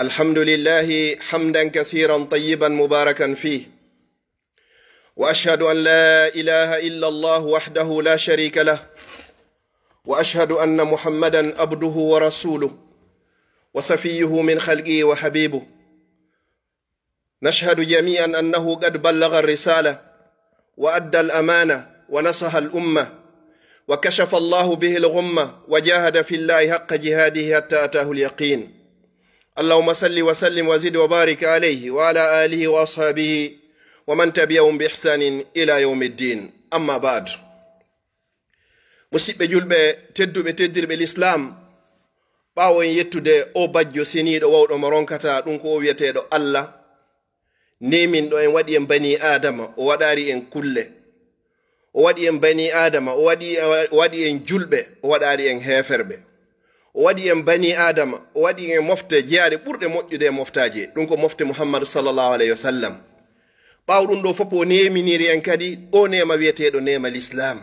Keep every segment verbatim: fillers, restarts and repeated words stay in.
الحمد لله حمدا كثيرا طيبا مباركا فيه، وأشهد أن لا إله إلا الله وحده لا شريك له، وأشهد أن محمدا عبده ورسوله وصفيه من خلقه وحبيبه. نشهد جميعا أنه قد بلغ الرسالة وأدى الأمانة ونصح الأمة وكشف الله به الغمة وجاهد في الله حق جهاده حتى أتاه اليقين. اللهم صل وسلم وزد وبارك عليه وعلى آله وأصحابه ومن تبعهم بإحسان إلى يوم الدين. أما بعد. Musiɗɓe julɓe tedduɓe, teddirɓe lislaam, ɓaawo en yettude o bajjo seniiɗo wawɗo mo ronkata ɗum ko o wiyeteeɗo Allah, neminɗo en, waɗi en bani Aadama, o waɗaari en kulle. O waɗi en bani Aadama, o waɗi, o waɗi en julɓe, o waɗaari en heeferɓe. O waɗi en bani Aadama, o waɗi en mofte jeyaɗe ɓurɗe moƴƴude e moftaaji. Ɗum ko mofte Muhammad sallallahu alayhi wa sallam. Ɓaawo ɗum ɗo fof o neminiri en kadi o neema wiyeteeɗo neema lislaam.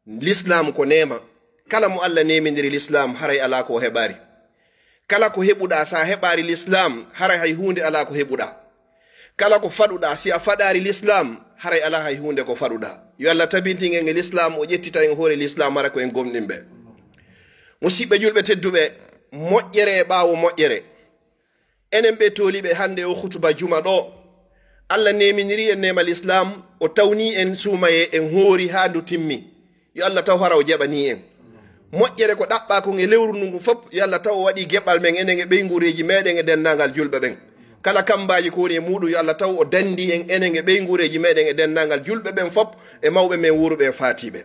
Lislaam ko neema. Kala mo Allah neminiri lislaam, haray alaa ko o heɓaari. Kala ko heɓuɗaa, so a heɓaari lislaam, haray hay huunde alaa ko heɓuɗaa. Kala ko faɗuɗaa, si a faɗaari lislaam, haray alaa hay huunde ko faɗuɗaa. Yo Allah tabintin en e lislaam, o ƴettita en hoore lislaam, hara ko en gomɗinɓe. Musiɗɓe julɓe tedduɓe, moƴƴere e ɓaawo moƴƴere. Enen ɓe tooliiɓe hannde o hutuba juma ɗo, Allah neminiri en neema lislaam, o tawni en suumaye, en hoori haa ndu timmi. Yo Allah taw hara o jaɓani en. Moƴƴere ko ɗaɓɓaa kon e lewru ndun fof, yo Allah taw o waɗi geɓal men enen e ɓeynguureeji meɗen e denndaangal julɓe ɓen. Kala kammbaaji ko woni e muuɗum, yo Allah taw o danndi en enen e ɓeynguureeji meɗen e denndaangal julɓe ɓen fof, e mawɓe men wuuruɓe e faatiiɓe.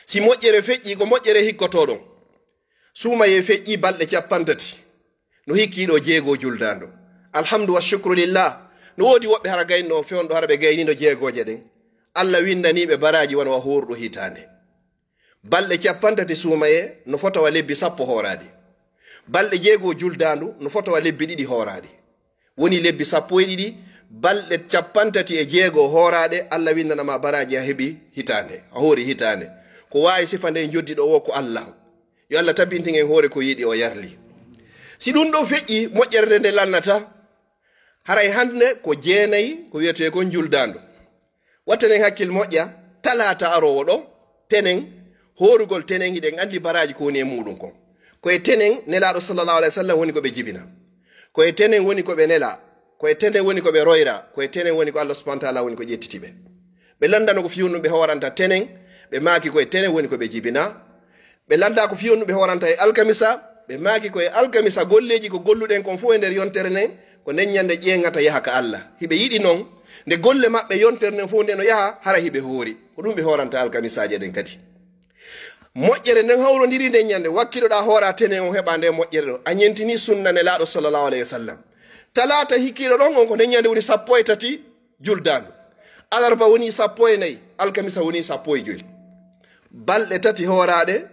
Si moƴƴere feƴƴii, ko moƴƴere hikkotooɗon. Suumayee feƴƴii balɗe cappanɗe tati. No hikkii ɗo jeego juldaandu. Alhamdu wa shukru lillah. No woodi woɓɓe hara gaynoo fewndo hara ɓe gayniino jeegooje ɗen. Allah winndanii ɓe baraaji wano wa hooruɗo hitaande. Balɗe cappanɗe tati suumayee no fota wa lebbi sappo hooraaɗi. Balɗe jeego juldaandu no fota wa lebbi ɗiɗi hooraaɗi. Woni lebbi sappo e ɗiɗi, balɗe cappanɗe tati e jeego hooraaɗe, Allah winndana ma baraaji a heɓi hitaande, a hoori hitaande. Ko waawi sifa nde njoddi ɗo wo ko Allah. Yo Allah tabintin en hoore ko yiɗi o yarli. Si ɗum ɗo feƴƴi, moƴƴere nde nde lannata, haray hannde ko jeenayi ko wiyetee kon juldaandu. Watten en hakkil moƴƴa, talaata aroowo ɗo, tenen, hoorugol tenen, hiɗen anndi baraaji ko woni e muuɗum kon. Ko e tenen Nelaaɗo sallallahu alayhi wa sallam woni ko ɓe jibina. Ko e tenen woni ko ɓe nela. Ko e tenen woni ko ɓe royra. Ko e tenen woni ko Allah subhanahu wa taala woni ko ƴettiti ɓe. Ɓe lanndano ko fii honɗum ɓe hooranta tenen, ɓe maaki ko e tenen woni ko ɓe jibina. Ɓe lannda ko fii honɗum ɓe hooranta e alkamisa, ɓe maaki ko e alkamisa golleeji ko golluɗen kon fof e nder yontere nden, ko nden ñande ƴeeŋata yaha ka Allah. Hiɓe yiɗi non, nde golle maɓɓe yontere nden fof nde no yaha, hara hiɓe hoori. Ko ɗum ɓe hooranta alkamisaaje ɗen kadi. Moƴƴere nden hawrondiri nden ñande, wakkiloɗaa hoora tenen on heɓa nde moƴƴere ɗo. A ñentini sunna Nelaaɗo sallallahu alayhi wa sallam. Talaata hikkiiɗo ɗon on ko nden ñande woni sappo e tati juldaandu. Alarba woni sappo e nayi, alkamisa woni sappo e joy. Balɗe tati hooraaɗe,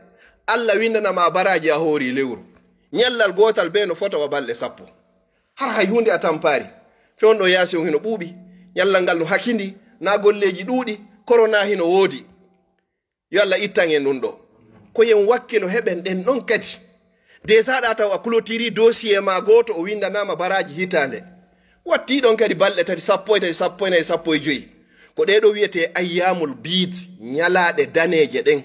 Allah winndana ma baraaji a hoori lewru. Ñallal gootal bee no fota wa balɗe sappo. Hara hay huunde a tampaari. Fewndo yaasi on hino ɓuuɓi. Ñallal ngal no hakindi, na golleeji ɗuuɗi, korona hino woodi. Yo Allah ittan en ɗum ɗo. Ko yen wakkilo heɓen ɗen ɗon kadi. Déjà ɗa taw a clôtiri dossier ma gooto o winndanaama baraaji hitaande. Wattii ɗon kadi balɗe tati, sappo e tati, sappo e nayi, sappo e joy. Ko ɗee ɗo wiyetee ayyaamul biid, ñalaaɗe daneeje ɗen.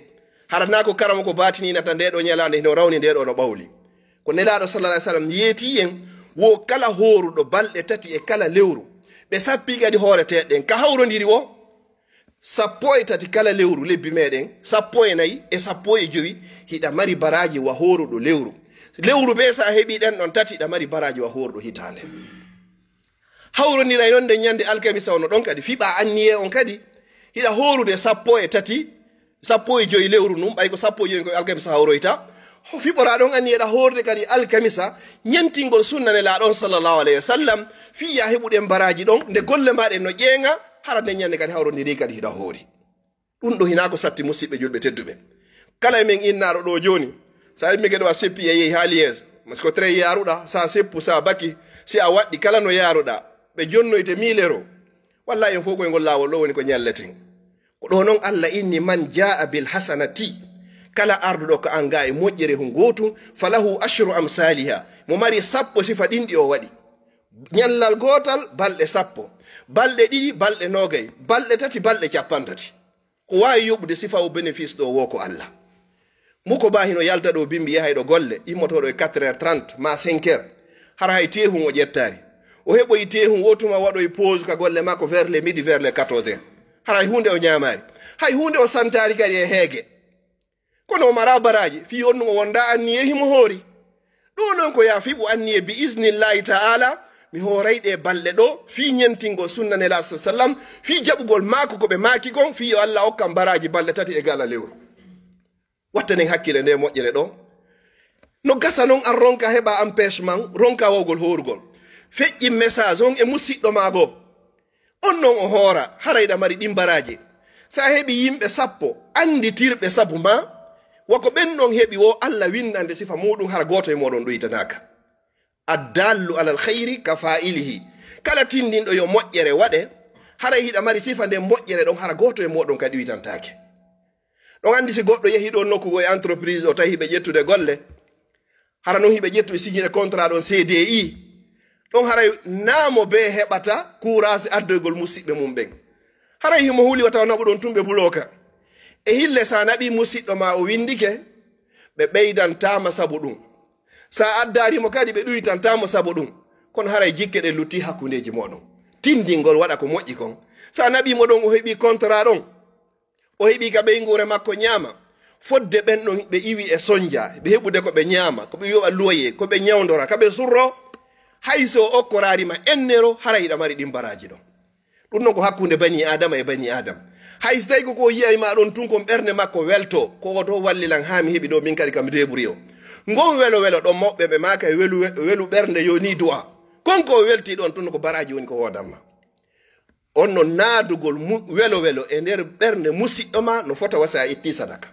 Hara na ko karama ko baatininata ndee ɗo ñalaande hino rawni ndee ɗo no ɓawli. Ko Nelaaɗo sallallahu alayhi wa sallam yeetii en wo kala hooruɗo balɗe tati e kala lewru. Ɓe sappii kadi hooreteeɗe ɗen. Ka hawrondiri wo, sappo e tati kala lewru lebbi meɗen, sappo e nayi e sappo e jowi, hiɗa mari baraaji wa hooruɗo lewru. Lewru bee sa heɓi ɗen ɗon tati, hiɗa mari baraaji wa hooruɗo hitaande. Hawrondiray non nden ñande alkamisa ono ɗon kadi, fiɓa anniye on kadi, hiɗa hoorude sappo e tati, sappo e joyi lewru ndun, ɓay ko sappo e joyi ko alkamisa hawroyta. Ho fiɓora ɗon anniye ɗa hoorde kadi alkamisa, ñentingol sunna Nelaaɗo on sallallahu alayhi wa sallam, fii ya heɓuɗen baraaji ɗon, nde golle maɗen no ƴeeŋa, hara nden ñande kadi hawrondiri kadi hiɗa hoori. Ɗum ɗo hinaa ko satti, musiɓɓe julɓe tedduɓe. Kala e men innaaɗo ɗo jooni, sa immike ɗo a seppi a yehi haa Liège, parce que train yaaruɗa, sa seppu, sa baki, si a waɗɗi kala no yaaruɗa, ɓe jonnoyte mille euros. Wallahi en fof koye ngol laawol ɗo woni ko ñalleten. Ko ɗo non Allah inni, "Man jaa bil hasanati." Kala arduɗo ka an ga e moƴƴere hun gootum, falahu ashru amsaliha. Mo mari sappo sifa ɗin ɗi o waɗi. Ñallal gootal, balɗe sappo. Balɗe ɗiɗi, balɗe nogay. Balɗe tati, balɗe cappanɗe tati. Ko waawi yoɓude sifa o bénéfice ɗo wo ko Allah. Muko ba hino yalta ɗo bimbi yahayɗo golle, immotooɗo e quatre heures trente ma cinq heures. Hara hay teehun o ƴettaari. O heɓoyi teehun o tuma waɗoyi pause ka golle makko vers les midi, vers les quatorze heures. Hara hay huunde o ñaamaari. Hay huunde o santaari kadi e heege. Kono o mara baraaji, fii on ɗum o wonda anniye himo hoori. Ɗum noon ko ya fiɓu anniye bi isnillahi ta'ala, mi hooray ɗe balɗe ɗo, fii ñentingol sunna Nelaaɗo sa sallam, fii jaɓugol maako ko ɓe maaki kon, fii yo Allah okkan baraaji balɗe tati e gala lewru. Wattanen hakkile nde moƴƴere ɗo. No gasa noon an ronka heɓa empêchement, ronka wawgol hoorugol. Feƴƴin message on e musiɗɗo maa goo. On non o hoora, hara hiɗa mari ɗin baraaji. Sa heɓi yimɓe sappo annditirɓe sabu ma, wa ko ɓen non heɓi wo Allah winnande sifa muɗum, hara gooto e moɗon ɗuytanaaka. Addallu alal khayri ka fa'ilihi. Kala tindinɗo yo moƴƴere waɗe, haray hiɗa mari sifa nden moƴƴere ɗon, hara gooto e moɗon kadi ɗuytantaake. Ɗon anndi si goɗɗo yehi ɗon nokku goo e entreprise o tawi hiɓe ƴettude golle, hara non hiɓe ƴettu e signire contrat ɗon C D I. Ɗon haray naamo bee heɓata courage addoygol musiɓɓe mum ɓen. Haray himo huli wata o naɓu ɗon tun ɓe buloka. E hille sa naɓi musiɗɗo ma o windike, ɓe ɓeydantaama sabu ɗum. Sa addaari mo kadi ɓe ɗuytantaamo sabu ɗum. Kono haray jikke ɗen lutti hakkundeeji moɗon. Tindingol waɗa ko moƴƴi kon. Sa naɓi mo ɗon o heɓi contrat ɗon. O heɓi ka ɓeynguure makko ñaama. Fodde ɓen ɗon ɓe iwi e sonja, ɓe heɓude ko ɓe ñaama, ko ɓe yoɓa loyer, ko ɓe ñawndora, ka ɓe surro. Hay so o okkoraari ma ennero, hara hiɗa mari ɗin baraaji ɗon. Ɗum non ko hakkunde bani Adama e bani Adam. Hay so tawi ko ko yiyay ma ɗon tun kon ɓernde makko welto, ko o to wallilan haa mi heɓi ɗo min kadi kam débrouillé o. Ngon welo welo ɗon mawɓe ɓe maaka e welu, welu ɓernde yo ni du'a. Kon ko o welti ɗon tun ko baraaji woni ko hoodan ma. On no naadugol mu-, welo welo e nder ɓernde musiɗɗo ma no fota wasa a itti sadaka.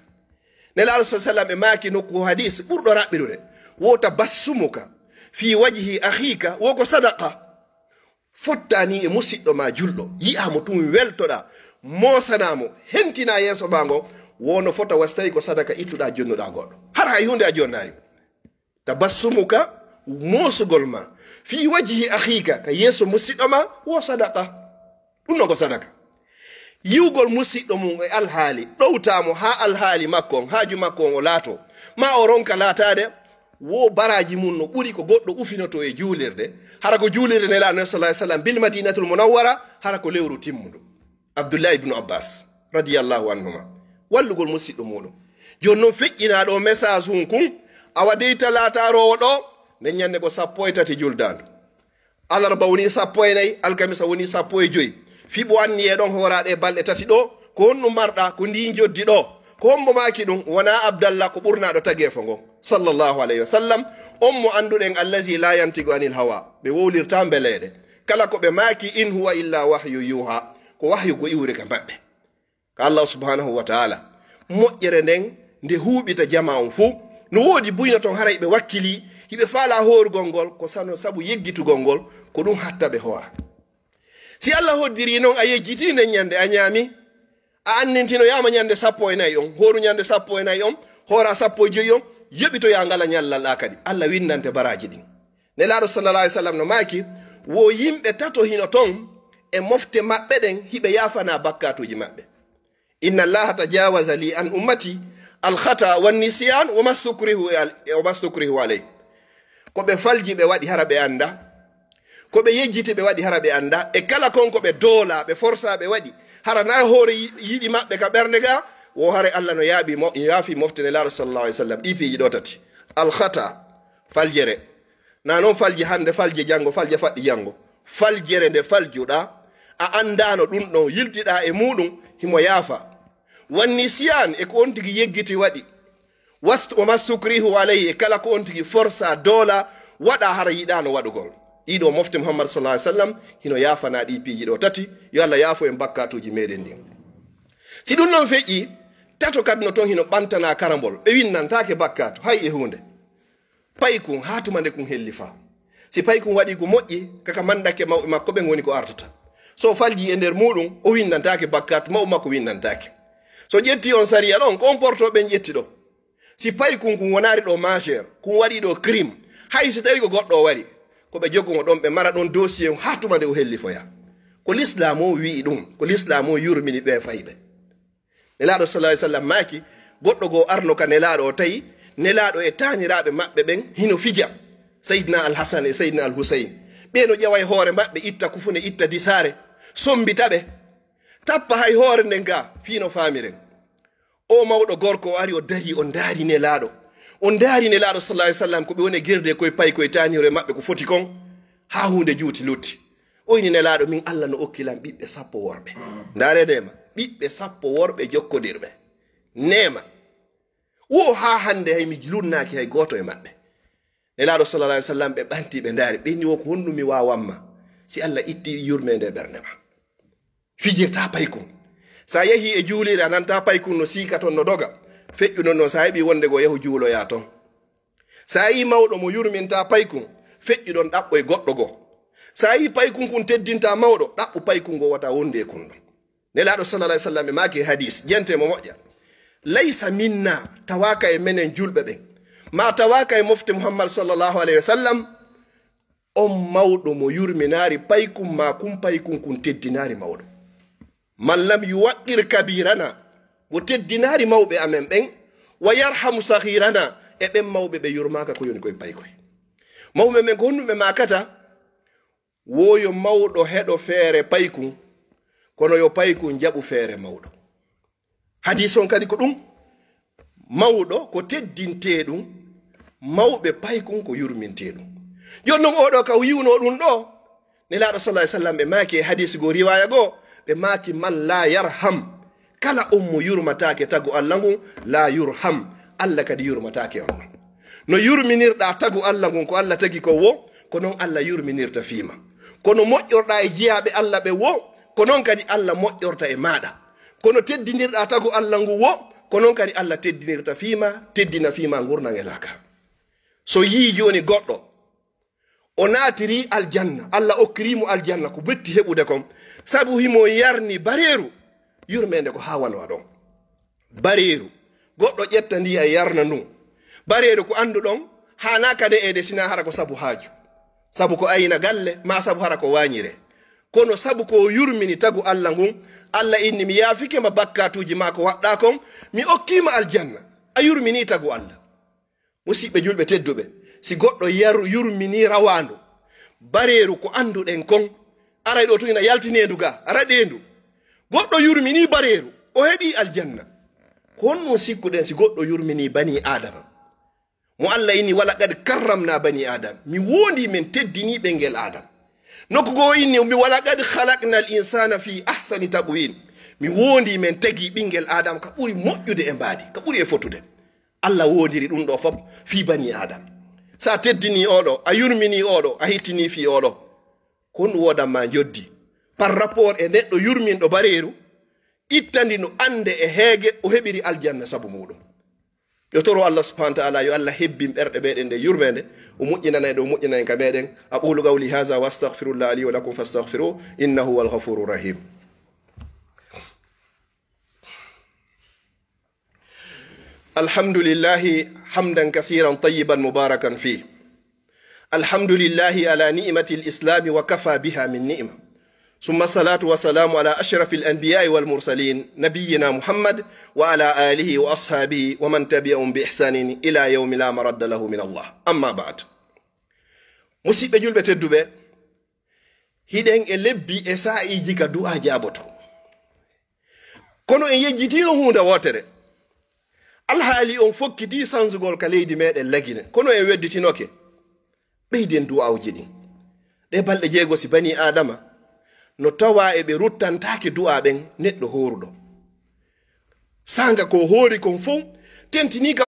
Nelaaɗo sa sallam e maaki nokku hadis ɓurɗo raɓɓiɗude, wo tabassumuka fi wajhi akhika wo ko sadaqa. Fottani e musiɗɗo ma julɗo, yi'a mo tun weltoɗa, moosana mo, hentina yeeso ma ngo, wo no fota wasi tawi ko sadaka ittuɗa jonnuɗa goɗɗo. Har hay hunde a jonnaari. Tabassumuka, moosugol ma, fi wajhi akhika, ka yeeso musiɗɗo ma, wo sadaqa. Ɗum non ko sadaka. Yi'ugol musiɗɗo mum e alhaali, ɗowta mo haa alhaali makko on, haaju makko on o laato, ma o ronka laataade, wo baraaji mum no ɓuri ko goɗɗo ufinoto e juulirde. Hara ko juulirde Nelaaɗo sallallahu alaihi wasallam bil Madinatul Munawwara, hara ko lewru timmundu. Abdullahi ibnu Abbas, radiyallahu anhuma, wallugol musiɗɗo muɗum. Jooni non feƴƴinaa ɗo message hun kun, awa dey talaata roowo ɗo, nden ñande ko sappo e tati juldaandu. Alarba woni sappo e nayi, alkamisa woni sappo e joyi. Fiɓu anniye ɗon hooraɗe balɗe tati ɗo, ko honɗum marɗa, ko ndi njoddi ɗo? Ko hombo maaki ɗum? Wona Abdallah, ko ɓurnaaɗo tageefo ngon, sallallahu alayhi wa sallam, on mo annduɗen, allazi la yantiqu anil hawa, ɓe wowlirta mbeleeɗe. Kala ko ɓe maaki, in huwa illa wahyu yuha, ko wahyu ko iwri ka maɓɓe, ka Allah subhanahu wa ta'ala. Moƴƴere nden nde huuɓita jama on fuu, no woodi buyno ton haray ɓe wakkili, hiɓe faala hoorugol ngol, ko sano sabu yeggitugol ngol, ko ɗum hatta ɓe hoora. Si Allah hoddiri non a yejjiti nden ñande a ñaami, a annintinoyaama ñande sappo e nayi on, hooru ñande sappo e nayi on, hoora sappo e joyi on, yoɓitoyaa ngala ñallal ɗa kadi. Allah winnante baraaji ɗin. Nelaaɗo sallallahu alaihi wasallam no maaki, wo yimɓe tato hino ton e mofte maɓɓe ɗen, hiɓe yaafana bakkaatuuji maɓɓe. Inna Allaha tajawaza li an ummati al khata wan nisyan wa mastukrihu al-, wa mastukrihu alayh. Ko ɓe falji ɓe waɗi hara ɓe annda. Ko ɓe yejjiti ɓe waɗi hara ɓe annda. E kala kon ko ɓe doola, ɓe forsa ɓe waɗi. Hara na hoore yi-, yiɗi maɓɓe ka ɓernde ga, wo hare Allah no yaaɓi mo-, yaafi mofte Nelaaɗo sallallahu alaihi wasallam. Ɗi piiji ɗo tati. Al khata, faljere. Na non falje hannde, falje janngo, falje faɗɗi janngo. Faljere nde faljuɗa, a anndaano ɗum ɗon, yiltiɗa e muɗum, himo yaafa. Wan nisyan, e ko on tigi yeggiti waɗi. Wast-, wa mastukrihu alayhi, e kala ko on tigi forsa, doola, waɗa hara yiɗaano waɗugol. Ɗiɗo mofte Muhammad sallallahu alaihi wasallam, hino yaafana ɗi piiji ɗo tati, yo Allah yaafo en bakkaatuuji meɗen ɗin. Si ɗum non feƴƴi, tato kadi no ton hino ɓantana karambol, ɓe winnantaake bakkaatu, hay e huunde. Paykun haa tuma nde kun hellifa. Si paykun waɗi ko moƴƴi, kaka mandake mawɓe makko ɓen woni ko artata. So falji e nder muɗum, o winnantaake bakkaatu, mawɓe makko winnantaake. So ƴetti on sariya ɗon, ko on porto ɓen ƴetti ɗo. Si paykun kun wonaali ɗo majeur, kun waɗii ɗo crime, hay si tawii ko goɗɗo o wari, ko ɓe jogo mo ɗon, ɓe mara ɗon dossier on haa tuma nde o hellifoya. Ko Lislaam o wi'i ɗun, ko Lislaam o yurmini ɓe fayɓe. Nelaaɗo sallallahu alaihi wasallam maaki, goɗɗo goo arno ka Nelaaɗo, o tawi Nelaaɗo e taaniraaɓe maɓɓe ɓen hino fija, Sayyidina Al-Hasan e Sayyidina Al-Husayn. Ɓe no ƴawa e hoore maɓɓe, itta kufune, itta disaare, sombita ɓe, tappa hay hoore nden ga, fii no faamiren. O mawɗo gorko o ari, o darii, o ndaari Nelaaɗo. O ndaari Nelaaɗo sallallahu alaihi wasallam, ko ɓe woni e gerde koye paykoye taanirooɓe maɓɓe ko foti kon, haa huunde juuti lutti. O inni Nelaaɗo, min Alla no okki lan ɓiɓɓe sappo worɓe. Ndaaree neema, ɓiɓɓe sappo worɓe jokkondirɓe. Neema. Wo haa hannde hay mi lunnaaki hay gooto e maɓɓe. Nelaaɗo sallallahu alaihi wasallam ɓe ɓanti ɓe ndaari, ɓe inni wo ko honɗum mi waawanma si Alla itti yurmeende e ɓernde ma. Fijirtaa paykun. Sa yahii e juuliire, a nantaa paykun no siika ton, no doga. Feƴƴu non non, sa heɓii wonde goo, yahu juuloyaa ton. Sa yii mawɗo mo yurmintaa paykun, feƴƴu ɗon ɗaɓɓoy goɗɗo goo. Sa yii paykun kun teddintaa mawɗo, ɗaɓɓu paykun goo wata wondu e kun ɗon. Nelaaɗo sallallahu alaihi wasallam e maaki e hadis, jente mo moƴƴa. Laysa minna, tawaaka e menen julɓe ɓen, ma tawaaka e mofte Muhammad sallallahu alaihi wasallam, on mawɗo mo yurminaali paykun maakun, paykun kun teddinaali mawɗo. Man lam yuwaqqir kabirana, mo teddinaali mawɓe amen ɓen, wa yarhamu saghirana, e ɓen mawɓe ɓe yurmaaka ko yoni koye paykoy. Mawɓe men ko honɗum ɓe maakata? Wo yo mawɗo heɗo feere paykun, kono yo paykun jaɓu feere mawɗo. Hadis on kadi ko ɗum, mawɗo ko teddinteeɗum, mawɓe paykun ko yurminteeɗum. Jooni non, oɗo ka o yiwno ɗum ɗo, Nelaaɗo sallallahu alaihi wasallam ɓe maaki e hadis goo, riwaaya goo, ɓe maaki, "Man la yarham," kala on mo yurmataake tagu Alla ngun, "la yurham," Alla kadi yurmataake on. No yurminirɗaa tagu Alla ngun, ko Alla tagi kon wo, ko non Alla yurminirta fii ma. Ko no moƴƴorɗaa e jiyaaɓe Alla ɓen wo, ko non kadi Alla moƴƴorta e maaɗa. Kono teddinirɗaa tagu Alla ngu wo, ko non kadi Alla teddinirta fii ma, teddina fii ma ngurndan e laakara. So yii jooni goɗɗo, o naatirii aljanna, Alla okkirii mo aljanna, ko ɓe metti heɓude kon, sabu himo yarni bareeru, yurmeende ko haa wano ɗon. Bareeru, goɗɗo ƴetta ndiya yarna ndun. Bareeru ko annduɗon, haanaa ka ne'eede, sinaa hara ko sabu haaju. Sabu ko ayna galle, maa sabu hara ko waañiree. Kono sabu ko o yurmini tagu Alla ngun, Alla inni, "Mi yaafike ma bakkaatuuji maa ko waɗɗaa kon, mi okkii ma aljanna." A yurminii tagu Alla. Musiɓɓe julɓe tedduɓe, si goɗɗo yaru-, yurminii rawaandu, bareeru ko annduɗen kon, aray ɗo tun ina yaltineendu ga, raɗeendu. Goɗɗo yurminii bareeru, o heɓii aljanna. Ko honɗum sikkuɗen si goɗɗo yurminii banii Aadama? Mo Alla inni, "Wa laqad karramna bani Adam." Mi woondii men teddinii ɓengel Adam. Nokku goo inni, mi, "Wa laqad khalaqnal insana fi ahsani taqwim." Mi woondii men tagii ɓingel Adam ka ɓuri moƴƴude e mbaadi, ka ɓuri e fotude. Alla woondiri ɗum ɗo fof fii banii Adam. So a teddinii oo ɗo, a yurminii oo ɗo, a hittinii fii oo ɗo, ko honɗum woodan ma njoddi par rapport e neɗɗo yurminɗo bareeru, ittandi no annde e heege, o heɓiri aljanna sabu muuɗum? Yo toro Allah subhanahu wa ta'ala, yo Allah hebbin ɓerɗe meɗen ɗe yurmeende, o moƴƴinana en, o moƴƴina en ka meɗen. أقول قولي هذا وأستغفر الله لي ولكم فاستغفروه إنه هو الغفور الرحيم. الحمد لله حمدا كثيرا طيبا مباركا فيه. الحمد لله على نعمة الإسلام وكفى بها من نعمة. ثم الصلاة والسلام على أشرف الأنبياء والمرسلين نبينا محمد وعلى آله وأصحابه ومن تبعهم بإحسان إلى يوم لا مرد له من الله. أما بعد. Musiɓɓe julɓe tedduɓe, hiɗen e lebbi e saa'iiji ka du'aa jaaboto. Kono en yejjitiino huunde wootere. Alhaali on fokkitii sansugol ka leydi meɗen Lagine, kono en wedditinoke. Ɓeyden du'aawuji ɗin. Ɗe balɗe jeego, si banii Aadama no tawaa e ɓe ruttantaake du'aa ɓen, neɗɗo hooruɗo, saanga ko hoori kon fow tentinii ka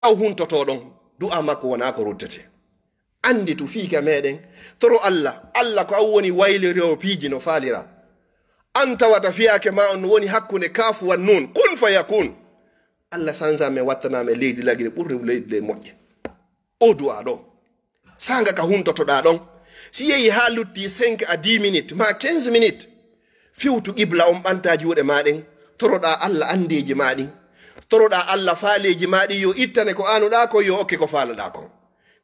o huntotoo ɗon, du'aa makko wonaa ko ruttetee. Annditu fii ka meɗen, toro Allah, Allah ko an woni wayliroowo piiji no faaliraa. An tawata fiyaake maa on no woni hakkunde kaafu wan nuun, kun fa yakun. Allah sansa men, wattana men leydi Lagine ɓurndi leydi le moƴƴe. O du'aa ɗo. Saanga ka huntotoɗaa ɗon, si yehi haa lutti cinq à dix minutes, maa quinze minutes, fewtu qibla on, ɓantaa juuɗe maa ɗen, toroɗaa Allah anndeeji maa ɗin. Toroɗaa Allah faaleeji maa ɗi yo ittane ko aanuɗaa kon, yo okke ko faalaɗaa kon.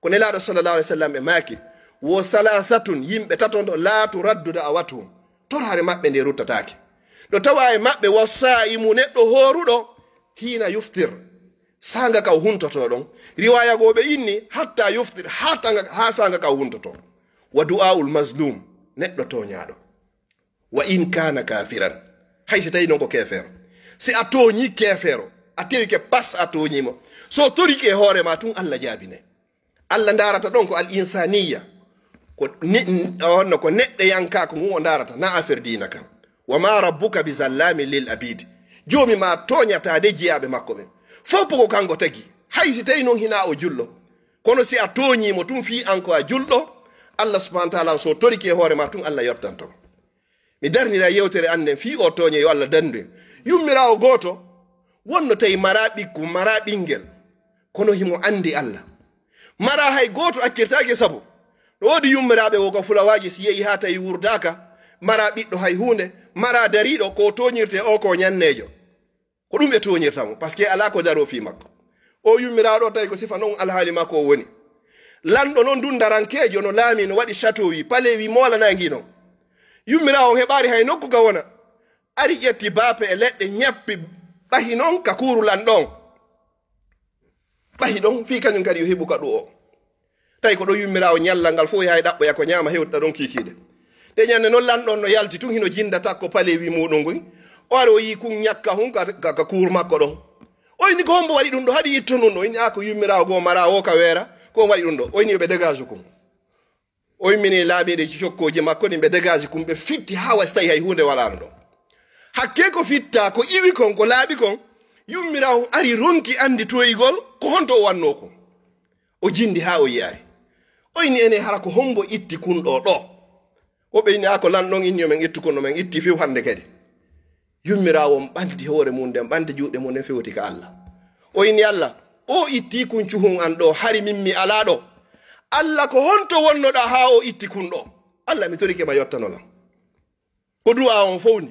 Ko Nelaaɗo sallallahu alaihi wasallam ɓe maaki, wo salasatun, yimɓe tato ndo, la turaddu da'awatuhum. Toraare maɓɓe nde ruttataake. No tawa e maɓɓe, wa saa'imu, neɗɗo hooruɗo, hiina yuftir, saanga ka o huntotoo ɗon. Riwaaya goo ɓe inni, hatta yuftir, haa tanga-, haa saanga ka o huntotoo. Wa du'aa'ul mazlum, neɗɗo tooñaaɗo. Wa in kana kafiran. Hay si tawi non ko keefeero. Si a tooñi keefeero, a tewike pas a tooñi mo. So torike e hoore ma tun, Allah jaabine. Allah ndaarata ɗon ko al insaniya. Ko ni, honno ko neɗɗo yanka ko ngun o ndaarata, na affaire diina kan. Wa ma rabbuka bi zallamin lil abid. Joomi ma tooñata de jiyaaɓe makko ɓen. Fof ko kanko tagi. Hay si tawi non hina o julɗo. Kono si a tooñi mo tun fii an ko a julɗo, Allah subhanahu wa ta'ala so torike e hoore ma tun Allah yottanto. Mi darnira yewtere an nden fii o tooñe, yo Allah dandu en. Yummiraawo gooto wonno tawi maraa ɓikku, maraa ɓinngel, kono himo anndi Allah. Maraa hay gooto accirtaake sabu. No woodi yummiraaɓe wo ko fulawaaji si yehi haa tawi wurdaaka, maraa ɓiɗɗo hay huunde, maraa dariiɗo, ko tooñirte o ko ñanneejo. Ko ɗum ɓe tooñirta mo, parce que alaa ko daroo fii makko. O yummiraaɗo tawi ko sifa non alhaali makko o woni. Lanɗo non dundarankeejo no laami, no waɗi château wi, palais wi, moolanaa ngi non. Yummiraawo on heɓaari hay nokku ka wona. Ari ƴetti baape e leɗɗe, ñappi, ɓahi non ka kuuru lanɗo on. Ɓahi ɗon fii kañum kadi yo heɓu ka ɗo o. Tawi ko ɗo yummiraawo ñallal ngal fof yahay ɗaɓɓoya ko ñaama hewta ɗon kiikiiɗe. Ɗe ñande non lanɗo on no yalti tun hino jinda takko palais wi muɗum ngun. O ari o yii kun ñakka hun ka, ka, ka kuur makko ɗon. O inni ko hombo waɗi ɗum ɗo, haɗi itto nun ɗo. O inni a ko yummiraawo goo maraa o ka weera, ko on waɗi ɗum ɗo. O inni yo ɓe dégage kun. O immini laaɓiiɗe cokkooji makko ɗin, ɓe dégage kun, ɓe fitti haa wasi tawi hay huunde walaano ɗon. Hakkee ko fitta, ko iwi kon, ko laaɓi kon, yummiraawo on ari ronki annditoygol ko honto o wannoo kon. O jindi haa o yi'ari. O inni enen hara ko hombo itti kun ɗo ɗo? Woɓɓe inni a ko lanɗo on inni yo men ittu kun, no men itti few hannde kadi. Yummiraawo on ɓanti hoore mun nden, ɓanti juuɗe mun nden fewti ka Allah. O inni Allah, o itti kun cuhun an ɗo, hari min mi alaa ɗo. Allah ko honto wonnoɗaa haa o itti kun ɗo? Allah mi torike ma yottano lan. Ko du'a on fow ni.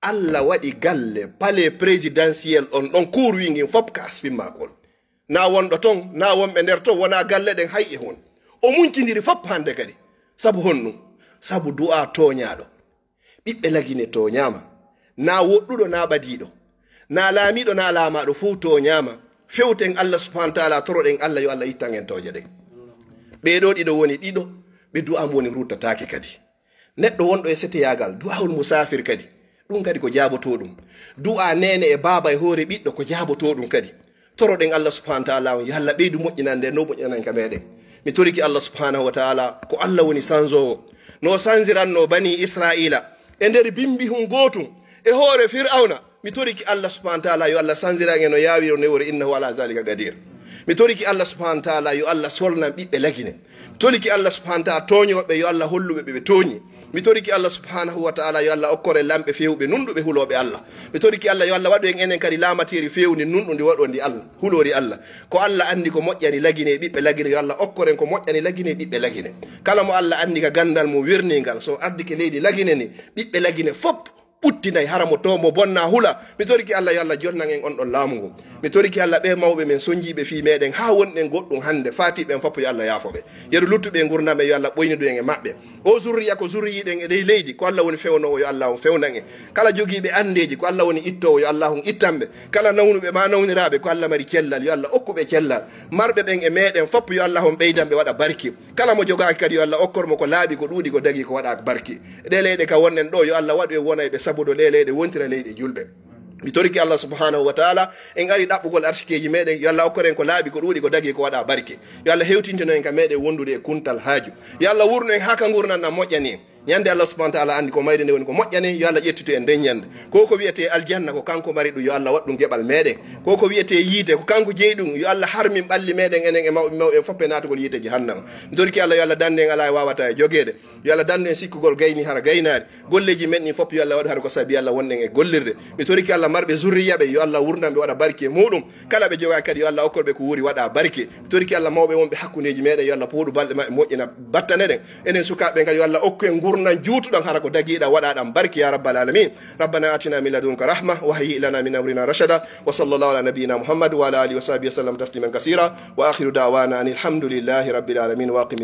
Allah waɗi galle, palais présidentiel on ɗon kuur wi ngin fop ka aspin makol. Na wonɗo ton, na wonɓe nder ton, wona galle ɗen hay e hun. O muncindiri fop hande kadi. Sabu honɗum? Sabu du'a tooñaaɗo. Ɓiɓɓe Lagine tooñaama. Na woɗɗuɗo, na ɓadiiɗo. Na laamiiɗo, na laamaaɗo, fow tooñaama. Fewten Allah subhanahu wa ta'ala, toroɗen Allah yo Allah ittan en tooñe ɗen. Ɓee ɗoo ɗiɗo woni ɗiɗo, ɓe du'a mo woni ruttataake kadi. Neɗɗo wonɗo e seteyaagal, du'aawul musaafir kadi. Ɗum kadi ko jaabotooɗum. Du'a neene e baaba e hoore ɓiɗɗo ko jaabotooɗum kadi. Toroɗen Allah subhanahu wa ta'ala on, yo Allah ɓeydu moƴƴinande, no moƴƴinan ka meɗen. Mi toriki Allah subhanahu wa ta'ala, ko Allah woni sanzoowo. No sanziranno bani Isra'ila e nder bimbi hun gootum e hoore Fir'auna. Mi toriki Allah subhanahu wa ta'ala, yo Allah sanziran en no yaawiri on newore, innahu ala zalika qadir. Mi toriki Allah subhanahu wa ta'ala, yo Allah solnan ɓiɓɓe Lagine. Mi toriki Allah subhanahu wa ta'ala, tooñooɓe, yo Allah holluɓe ɓe ɓe tooñi. Mi toriki Allah subhanahu wa ta'ala, yo Allah okkore lamɓe feewɓe, nunɗuɓe, hulooɓe Allah. Mi toriki Allah, yo Allah waɗu en enen kadi laamateeri feewndi, nunɗundi, waɗondi Allah, huloori Allah. Ko Allah anndi ko moƴƴani Lagine e ɓiɓɓe Lagine, yo Allah okkore en ko moƴƴani Lagine e ɓiɓɓe Lagine. Kala mo Allah anndi ka ganndal mum wirningal, so ardike leydi Lagine ni, ɓiɓɓe Lagine fop ɓuttinay, hara mo to mo bonna hula. Mi toriki Allah, yo Allah jonnan en on ɗon laamu ngun. Mi toriki Allah, ɓe mawɓe men sonjiiɓe fii meɗen, haa wonɗen goɗɗum hannde, faatiiɓe en fop, yo Allah yaafo ɓe. Yeru luttuɓe e ngurndan ɓe, yo Allah ɓoynidu en e maɓɓe. O zurriya ko zurriyiɗen e ley leydi, ko Allah woni fewnoowo, yo Allah on fewnan en. Kala jogiiɓe anndeeji, ko Allah woni ittoowo, yo Allah on ittan ɓe. Kala nawnuɓe ma nawniraaɓe, ko Allah mari cellal, yo Allah okku ɓe cellal. Marɓe ɓen e meɗen fop, yo Allah on ɓeydan ɓe, waɗa barki. Kala mo jogaaki kadi, yo Allah okkor mo ko laaɓi, ko ɗuuɗi, ko dagi, ko waɗa barki. Ɗe leyɗe ka wonɗen ɗo, yo Allah waɗu en wona e ɓe sabuɗo ɗe leyɗe, wontira leyɗe julɓe. Mi toriki Allah subhanahu wa ta'ala, en ari ɗaɓɓugol arsikeeji meɗen, yo Allah okkor en ko laaɓi, ko ɗuuɗi, ko dagi, ko waɗa barki. Yo Allah hewtintino en ka meɗen wondude e kuntal haaju. Yo Allah wurnu en haa ka ngurndan ɗan moƴƴani en. Ñande Allah subhanahu wa ta'ala anndi ko mayde nde woni ko moƴƴani, yo Allah ƴettitu en nden ñande. Ko ko wiyetee aljanna, ko kanko mari ɗum, yo Allah waɗ ɗum geɓal meɗen. Ko ko wiyetee yiite, ko kanko jeyi ɗum, yo Allah harmin ɓalli meɗen enen e mawɓe mawɓe en fop e naatugol yiite jahannama. Mi toriki Allah, yo Allah dandu en alaa e waawata e jogeede. Yo Allah dandu en sikkugol gayni hara gaynaari. Golleeji men ɗin fop, yo Allah waɗu hara ko sabi Allah wonɗen e gollirde. Mi toriki Allah marɓe zurriya ɓe, yo Allah wurnan ɓe, waɗa barki e muɗum. Kala ɓe jogaaki kadi, yo Allah okkor ɓe ko wuuri, waɗa barki. Mi toriki Allah mawɓe wonɓe hakkundeeji meɗen, yo Allah pooɗu balɗe maɓɓe, moƴƴina battane ɗen. Enen sukaaɓe ɓen kadi, yo Allah okku en ngur Ɗum nan juutuɗan hara ko dagiɗan waɗaɗan barki ya rabbal alamin. ربنا آتنا من لدنك رحمة وهيئ لنا من أمرنا رشدا. وصلى الله على نبينا محمد وعلى آله وصحبه وسلم تسليما كثيرا. وآخر دعوانا أن الحمد لله رب العالمين. وأقم